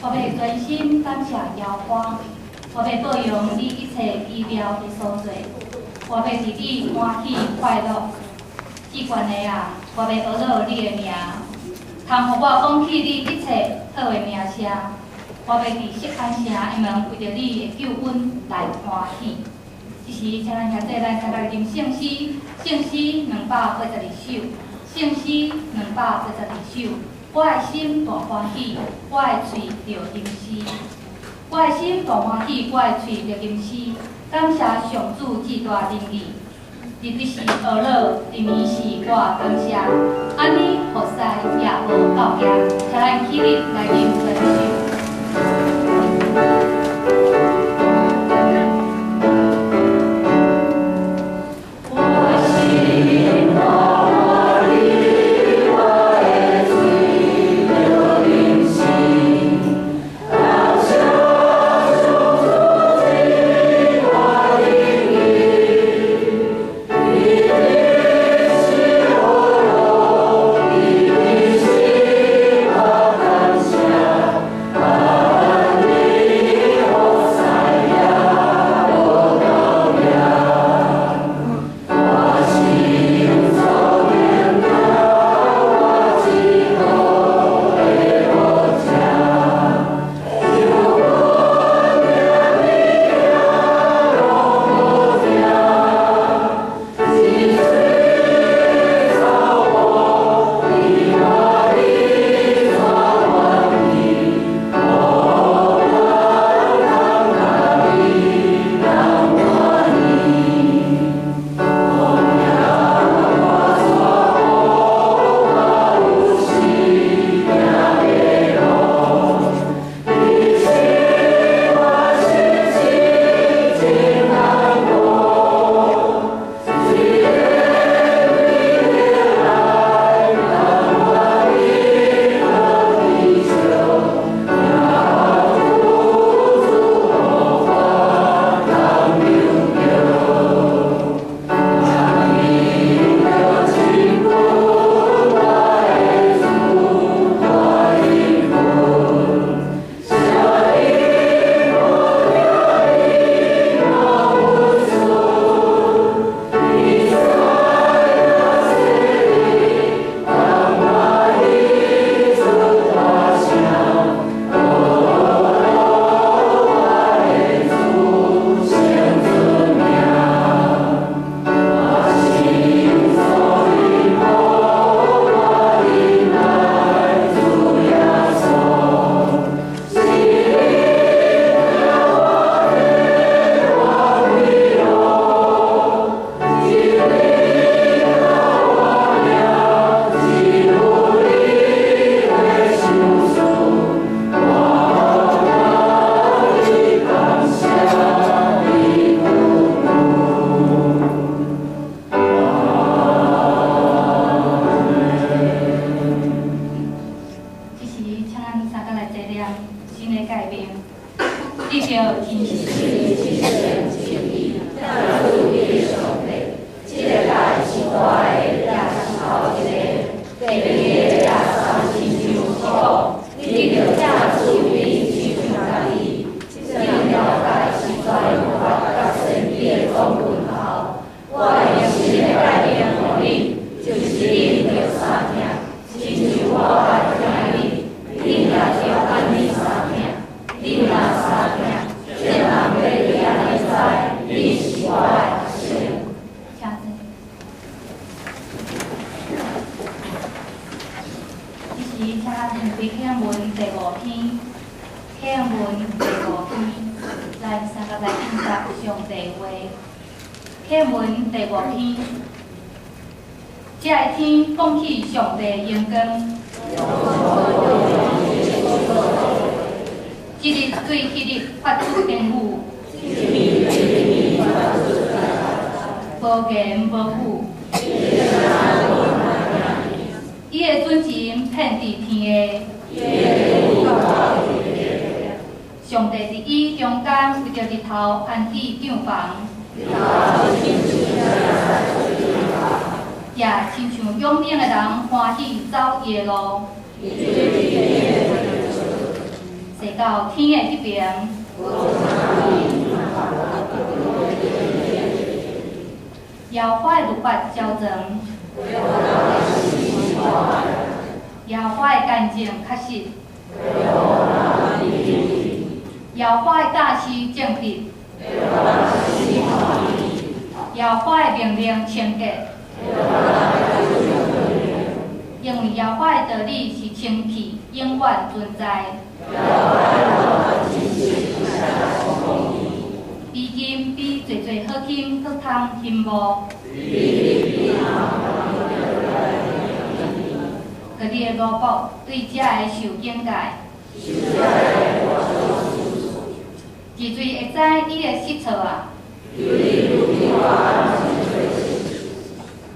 我欲專心感謝耶和華，我欲報揚你一切奇妙的所做，我欲佇你歡喜快樂。至懸的啊，我欲阿樂你的名，通予我講起你一切好的名聲。我欲佇錫安城的門為著你的救恩來歡喜。這時，請咱兄弟咱三個吟聖詩，聖詩282首，聖詩282首。我的心大歡喜，我的喙著吟詩。我的心大歡喜，我的喙著吟詩。感謝上主至大能力，日日時阿樂，暝暝時我感謝。按呢服侍也無夠驚，請咱起立來吟這首。坐到天的彼邊。耶和華的律法周全，耶和華的見證確實，耶和華的教示正直，耶和華的命令清潔，因為耶和華的道理是清氣，永遠存在。比金比濟濟好金閣通欣慕。佮你的奴僕對這會受警戒。治罪會知你的失錯啊！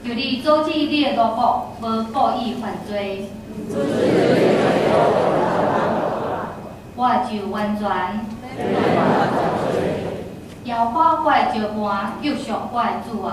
求你阻止你的奴僕無故意犯罪。我就完全。耶和華我的石磐，救贖我的主啊！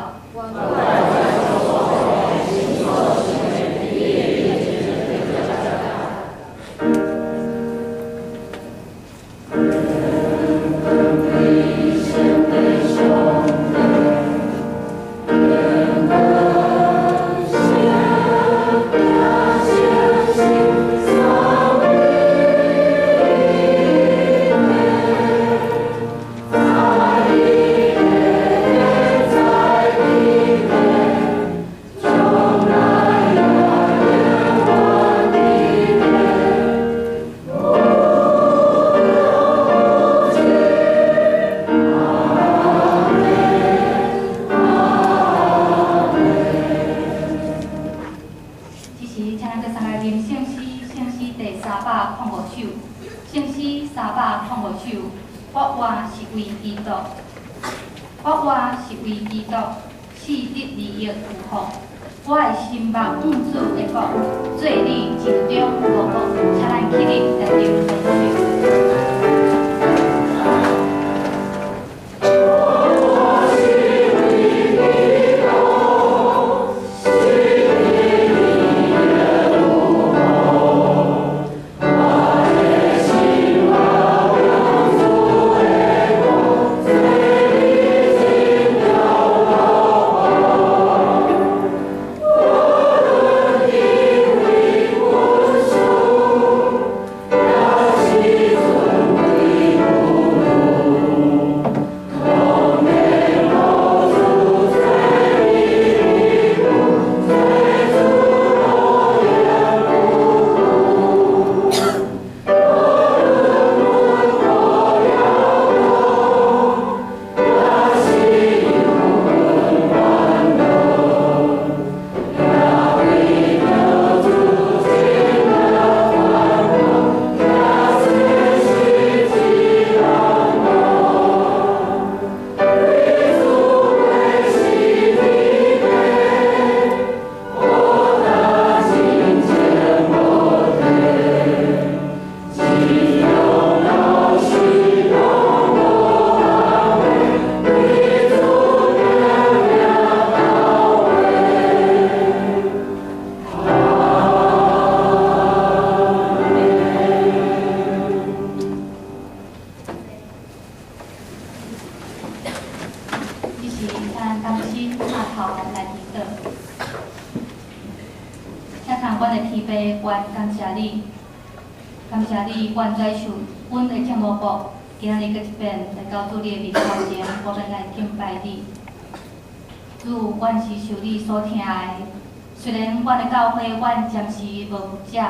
阮暫時無牧者，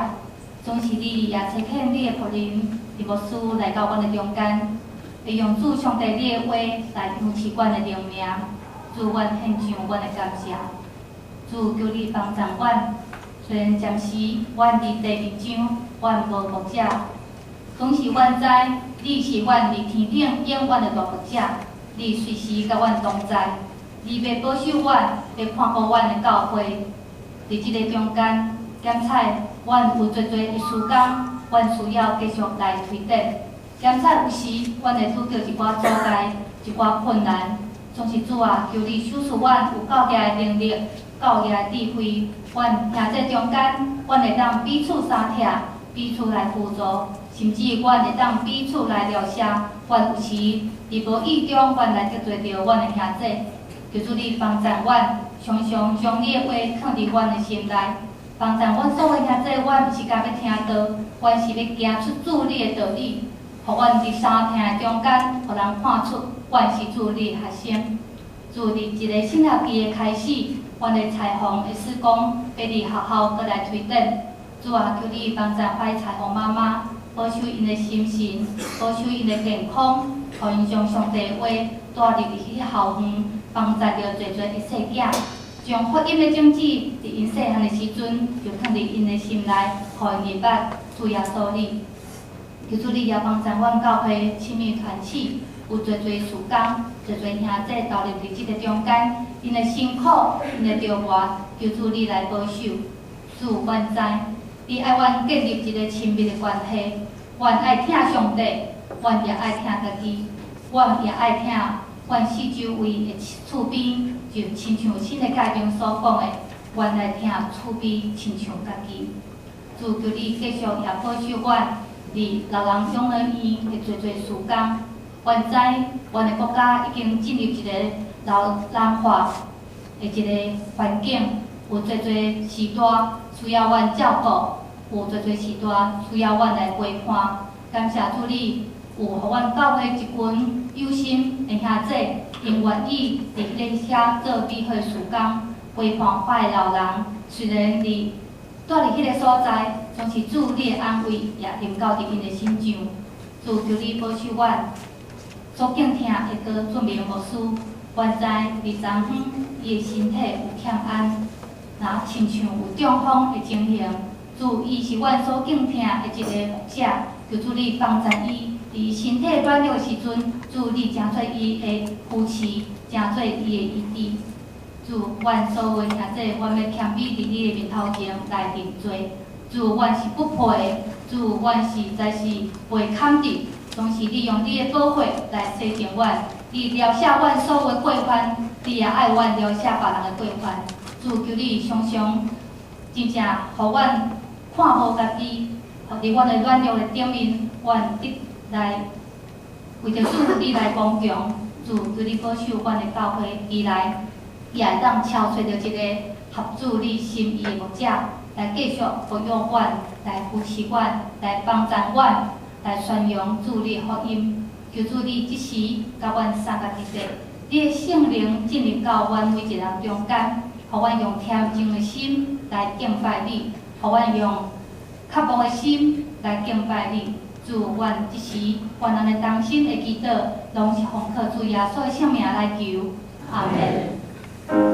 總是你也差遣你的僕人林牧師來到阮的中間，會用主上帝你的話來扶持阮的靈命。主，阮獻上阮的感謝。主，求你幫助阮。雖然暫時阮佇第二章，阮無牧者，總是阮知你是阮佇天頂永遠的大牧者，你隨時佮阮同在，你欲保守阮，欲看顧阮的教會。佇這个中間，檢採阮有濟濟的時間，阮需要繼續來推展。檢採有時，阮會拄著一寡阻礙、一寡困難，總是主啊，求你賞賜阮有教業的能力、教業的智慧。阮兄弟中間，阮會當彼此相疼，彼此來扶助，甚至阮會當彼此來饒赦。阮有時佇無意中，阮來得罪著阮的兄弟。求主你幫贊阮，常常將你的話囥佇阮的心內，幫贊阮所有兄弟。阮毋是干欲聽道，阮是欲行出主你的道理，予阮佇相疼的中間，予人看出阮是主你的學生。主，佇一个新學期的開始，阮的裁縫的事工欲佇學校閣來推展。主啊，求你幫贊阮裁縫媽媽，保守𪜶的心神，保守𪜶的健康，予𪜶將上帝的話帶入去校園，幫贊著濟濟的細囝，將福音的種子佇𪜶細漢的時陣就囥佇𪜶的心內，予𪜶明白主耶穌你。求主你也幫贊阮教會親密團契，有濟濟事工，濟濟兄弟投入佇這個中間，𪜶的辛苦，𪜶的著磨，求主你來保守。主，阮知，你愛阮建立一個親密的關係，阮愛疼上帝，阮也愛疼家己，阮也愛疼阮四周圍的厝邊，就親像新的誡命所講的，阮來疼厝邊親像家己。主，求你繼續也保守阮佇老人養老院的濟濟事工。阮知，阮的國家已經進入一個老人化的一個環境，有濟濟時代需要阮照顧，有濟濟時代需要阮來陪伴。感謝主你有予阮教會一群有心的兄弟，𪜶願意佇彼个遐做美好事工，陪伴阮的老人。雖然佇蹛佇彼个所在，總是主你的安慰也臨到佇𪜶的身上。主，求你保守阮所敬疼的高俊明牧師，阮知佇昨昏伊的身體有欠安，若親像有中風的情形。主，伊是阮所敬疼的一個牧者，求主你幫贊伊，佇身體軟弱的時陣，主你成做伊的扶持，成做伊的醫治。主，阮所有兄弟，阮欲謙卑佇你的面頭前來認罪。主，阮是不配的，主，阮實在是袂堪得，總是你用你的寶血來洗淨阮，你饒赦阮所有過犯，你也愛阮饒赦別人的過犯。主，求你常常真正予阮看無家己，佇阮的軟弱的頂面，阮得來為著主你來剛強。主，求你保守阮的教會，未來也會當超揣著一個合主你心意的牧者，來繼續牧養阮，來扶持阮，來幫贊阮，來宣揚主你的福音。求主你這時共阮三甲佇咧，你的聖靈進入到阮每一人中間，予阮用恬靜的心來敬拜你，予阮用渴慕的心來敬拜你。主，阮這時，阮按呢同心的祈禱，攏是奉靠主耶穌的聖名來求。阿門。